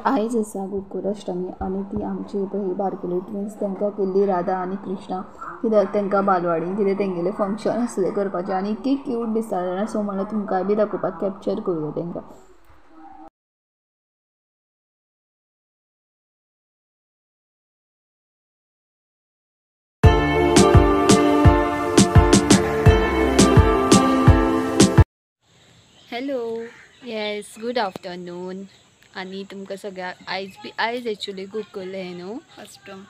आयज आसा गोकुलाष्टमी आनी ती आमची पळय बारकेली ट्विन्स तांकां केल्ली राधा आनी कृष्णा, कित्याक तांकां बालवाडीन कितें तेंगेलें फंक्शन आसलें करपाचें आनी इतकी क्यूट दिसता जाणा. सो म्हणलें तुमकांय बी दाखोवपाक कॅप्चर करुया तांकां. हॅलो, येस, गूड आफ्टरनून. आनी तुमकां सगळ्यांक आयज बी आयज एक्चुली गोकुल हें न्हू अष्टम,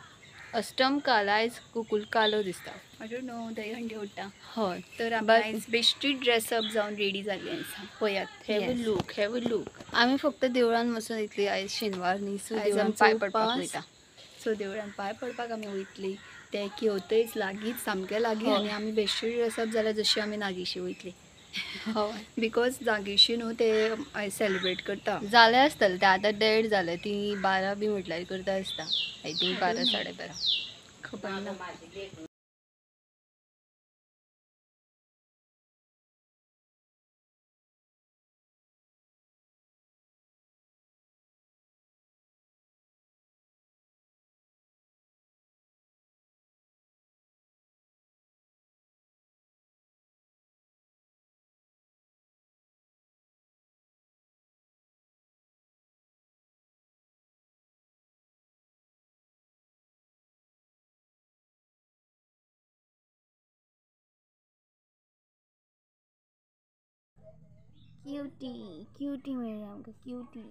अष्टम काल आयज गोकुल कालो दिसता. I don't know, दहीहंडी उडटा. हय, तर आमी आयज बेश्टी ड्रेसअप जावन रेडी जाल्ली आसा. पळयात, have a look, have a look. आमी फक्त देवळान वचून येतली आयज शेनवार न्ही, सो आयज देवळान आमचो पांय पडपाक उपास. वयता. सो देवळान पांय पडपाक आमी वयतली, ते किवतयच लागींच, सामकें लागीं. आनी आमी बेश्टी ड्रेसअप जाल्यार जशी आमी नागेशी वयतली. हय, because नागेशी न्हू ते आयज सेलिब्रेट करता. जालें आसतलें तें आतां डेड जालें, ती 12 बी म्हटल्यार करता आसता. I think 12 12:30 खबर ना. क्यूटी क्यूटी मेळ्ळी आमकां, क्यूटी.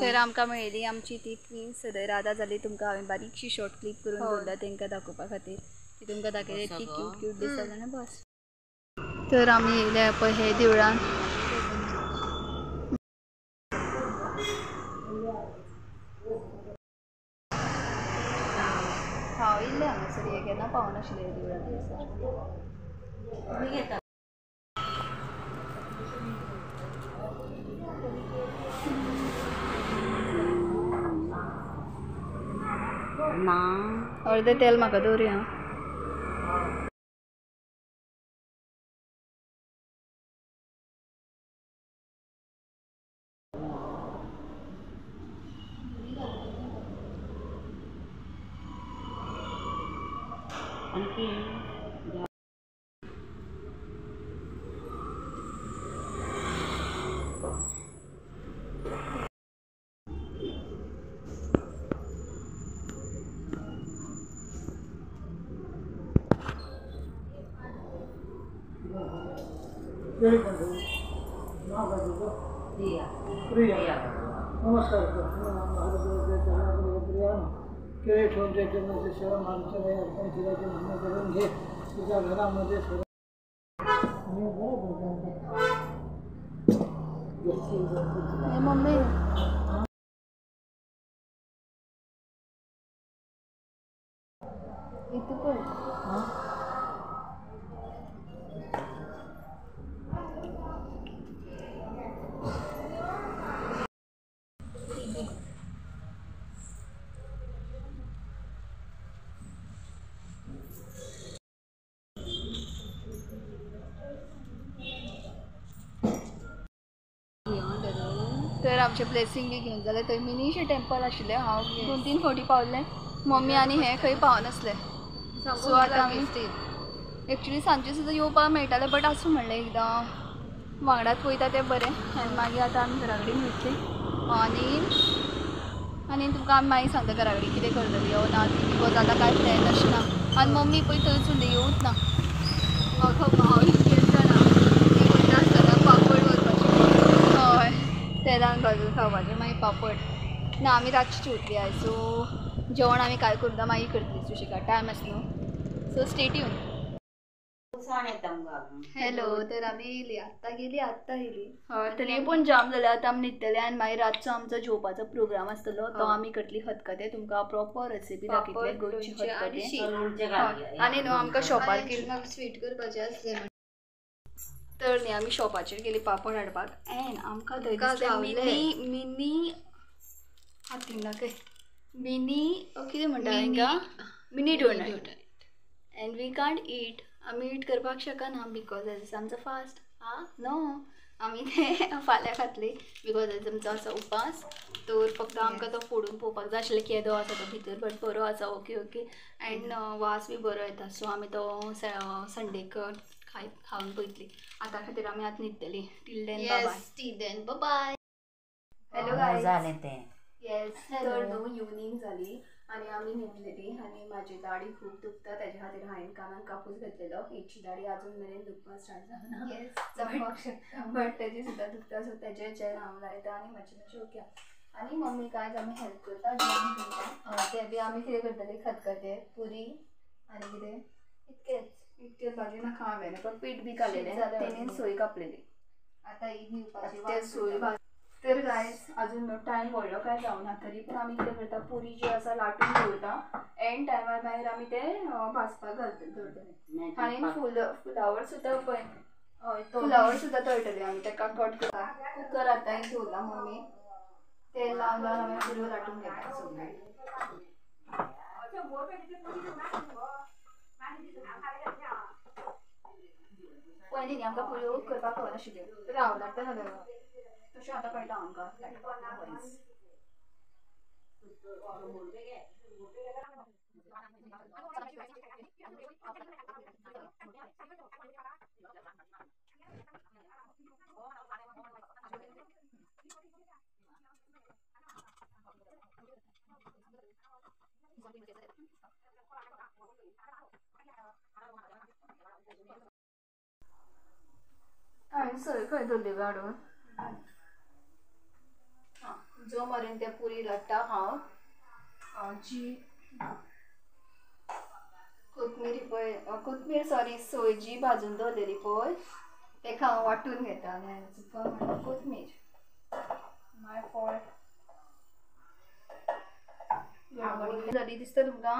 तर आमकां मेळ्ळी आमची ती ट्विन्स राधा जाली. तुमकां हांवें बारीकशी शॉर्ट क्लिप करून दवरल्या तांकां दाखोवपा खातीर. ती तुमकां दाखयली, ती क्यूट क्यूट दिसता जाल्यार बस. तर आमी येयले पळय हे देवळान. हांव येयल्लें हांगासर, हे केन्ना पावनाशिल्लें देवळान हंयसर. ना अर्धे तेल म्हाका दवरुया. नमस्कार. केळे ठेवून त्याच्यामध्ये सेवा माणसाला अर्पण केल्याचे म्हणणं करून घे. तुझ्या घरामध्ये मम्मी इथं पण तर आमचें ब्लेसींग बी घेवन जालें. थंय मिनीशें टेम्पल आशिल्लें. हांव 2-3 फावटी पावलें. मम्मी आनी हें खंय पावनासलें. सो आतां आमी एक्चुली सांजचे सुद्दां येवपाक मेळटालें, बट आसूं म्हणलें एकदां वांगडाच वयता तें बरें. आनी मागीर आतां आमी घरा कडेन वयतलीं आनी आनी तुमकां आमी मागीर सांगता घरा कडेन कितें करतली यो ना ती, because आतां कांय प्लॅन अशें ना. आनी मम्मी पळय थंयच उरली, येवूच ना. हांव जाणा ती वयता आसतना पापड व्हरपाची. हय, तेलान भाजून खावपाचें मागीर पापड ना. आमी रातची जेवतली आयज, सो जेवण आमी कांय करुना, मागीर करतली सुशेगाद, टायम आसा न्हू. So stay tune. Hello, तर आमी येयली आत्तां, गेली आत्तां येयली. हय, तरी पण जाम जालें. आतां आमी न्हिदतले आनी मागीर रातचो आमचो जेवपाचो प्रोग्राम आसतलो, तो आमी करतली खतखतें. तुमकां प्रॉपर रेसिपी दाखयतले गोंयची खतखतें. आनी न्हू आमकां शॉपार गेली, म्हाका स्वीट करपाचें आसलें. तर न्ही आमी शॉपाचेर गेली पापड हाडपाक एंड आमकां थंय दिसलें मिनी मिनी हातीन दाखय, मिनी कितें म्हणटा तांकां, mini donut. And we can't eat, आमी ईट करपाक शकना because as आमचो फास्ट. आं नो, आमी ते फाल्यां खातली because आयज आमचो आसा उपास. तर फक्त आमकां तो फोडून पळोवपाक जाय आशिल्लो केदो आसा तो भितर, बट बरो आसा. ओके ओके एंड वास बी बरो येता. सो आमी तो संडेक खावन पळयतली. आतां खातीर आमी आतां न्हिदतली. Till then bye. Till then bye. Hello guys. जालें तें. येस, तर न्हू इवनींग जाली आनी आमी न्हिदलेली आनी म्हाजी दाडी खूब दुखता, तेज्या खातीर हांवें कानाक कापूस घेतलेलो. हेची दाडी आजून मेरेन दुखपाक स्टार्ट जावना, बट तेजी सुद्दां दुखता. सो तेजे जेल हांव लायता आनी म्हाजी मातशी ओके. आनी मम्मी कांयच आमी हेल्प करता जेवण करता. ते बी आमी कितें करतली, खतखतें पुरी आनी कितें इतकेंच इतकें भाजी नाका हांवें पण पीठ बी काडलेलें, तेणेन सोय कापलेली. आतां ही दिवपाची ते सोय भाज. तर गायस अजून टायम व्हडलो काय जावना, तरी पण आमी कितें करता, पुरी जी आसा लाटून दवरता एंड टायमार मागीर आमी ते भाजपाक घालतले दवरतले. आनी फुलावर सुद्दां पळय, फुलावर सुद्दां तळटले आमी, ताका कट करता. कुकर आतां दवरला मम्मी, तेल लावन लावन आमी पुरयो लाटून घेता सगळ्यो. पयलीं न्ही आमकां पुरयो करपाक खबर नाशिल्ल्यो, राव लाटता जाल्यार तशें आतां कळटा आमकां. हांवें सोय खंय दवरली गो हाडून? जो मेरेन ते पुरी लाट्टा हांव जी कोथमीर पळय, कोथमीर सॉरी सोय जी भाजून दवरलेली पळय तेका हांव वांटून घेता. आनी चुकून कोथमीर my fault जाली दिसता तुमकां,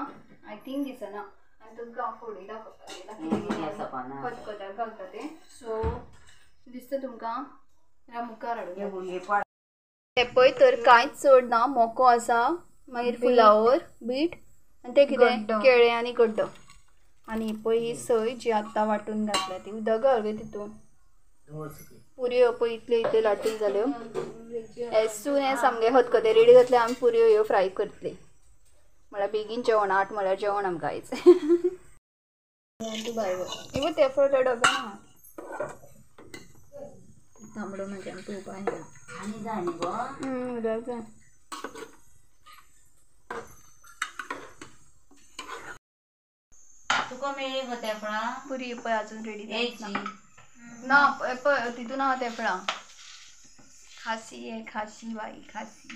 I think दिसना. आनी तुमकां हांव फोडूय दाखोवपाक खतखत्याक घालता तें. सो दिसता तुमकां मुखार हाडून हे पळय. तर कांयच चड ना, मोको आसा, मागीर फुलावर, बीट आनी तें कितें केळें आनी गड्डो. आनी पळय ही सोय जी आत्तां वांटून घातल्या ती उदक घाल गे तितून. पुरयो पळय इतल्यो इतल्यो लाटून जाल्यो. एज सून एज सामकें खतखतें रेडी जातलें आमी पुरयो ह्यो फ्राय करतली. म्हळ्यार बेगीन जेवण, 8 म्हळ्यार जेवण आमकां आयज. इवन ते फळ त्या डब्यान आहा तांबडो म्हाज्यान पळोवपाक येना. आनी जाय न्ही गो? उदक जाय. तुका मेळ्ळी गो तेफळां? पुरी पळय अजून रेडी जायना. ना पळय तितून आहा तेफळां. खासी आहे, खासी बाई खासी.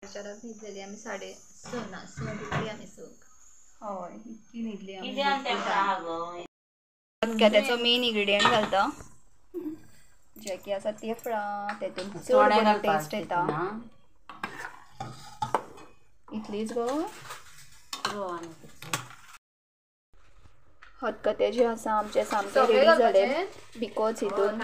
चाराक न्हिदलेली आमी, 6:30 ना 6 उठली आमी 6. हय इतकी न्हिदली आमी. कित्यान तेफळां आहा गो? खतखत्याचो मेन इन्ग्रेडियंट घालता जे की आसा तेफळां, तेतून चड बरी टेस्ट येता. इतलीच गो. खतखतें जें आसा आमचें सामकें रेडी जालें because हितून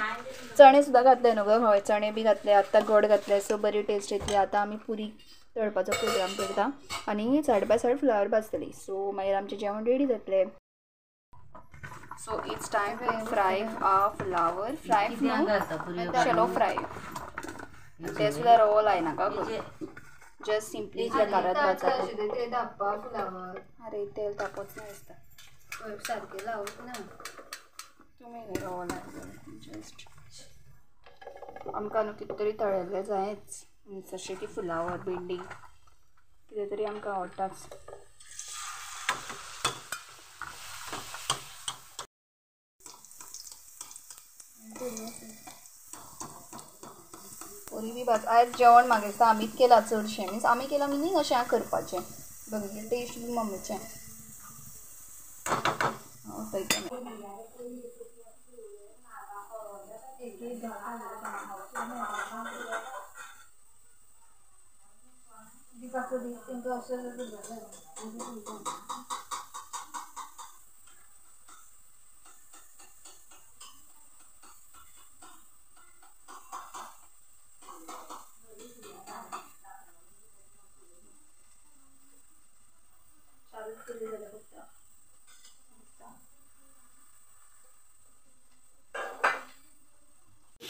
चणे सुद्दां घातले न्हू गो. हय चणे बी घातले, आत्तां गोड घातले, सो बरी टेस्ट येतली. आतां आमी पुरी तळपाचो प्रोग्राम करता आनी सायड बाय सायड फ्लावर भाजतली. सो मागीर आमचें जेवण रेडी जातलें. So it's time to fry our flour. Fry चलो फ्राय ते सुद्दां रवो लायनाका, जस्ट सिंपली प्रकारात भाजप. अरे तेल तापोच ना दिसता, सारकें लावप ना तुमी रवो लायलो. जस्ट आमकां न्हू कितें तरी तळेल्लें जायच, जशें की फुलावर, भेंडी, कितें तरी आमकां आवडटाच. पुरी बी भाज. आयज जेवण म्हाका दिसता आमीच केलां चडशें, मिन्स आमी केलां मिनींग अशें आहा करपाचें, बघितलें टेस्ट बी मम्मीचें.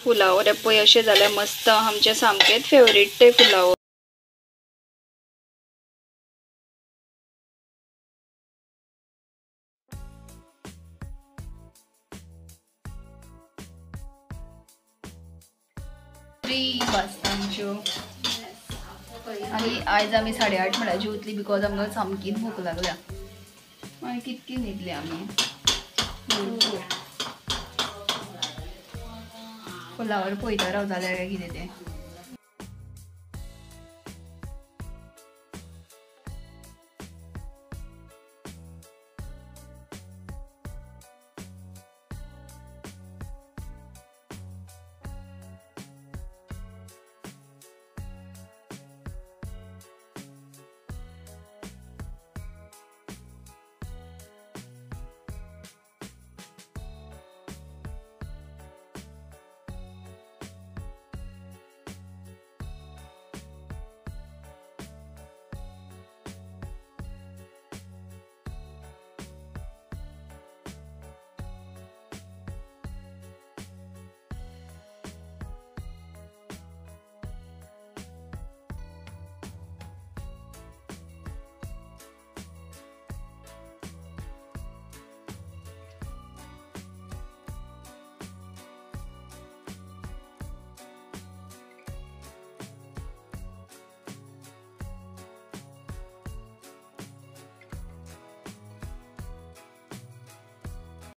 फुलावर पळय अशें जाल्यार मस्त आमचे सामकेच फेवरेट ते फुलावर. थ्री वाजता आमच्यो आनी आयज आमी 8:30 म्हळ्यार जेवतली because आमकां सामकीच भूक लागल्या. आनी कितकी न्हिदली आमी भरपूर. फुलावर पळयता राव जाल्यार काय कितें तें.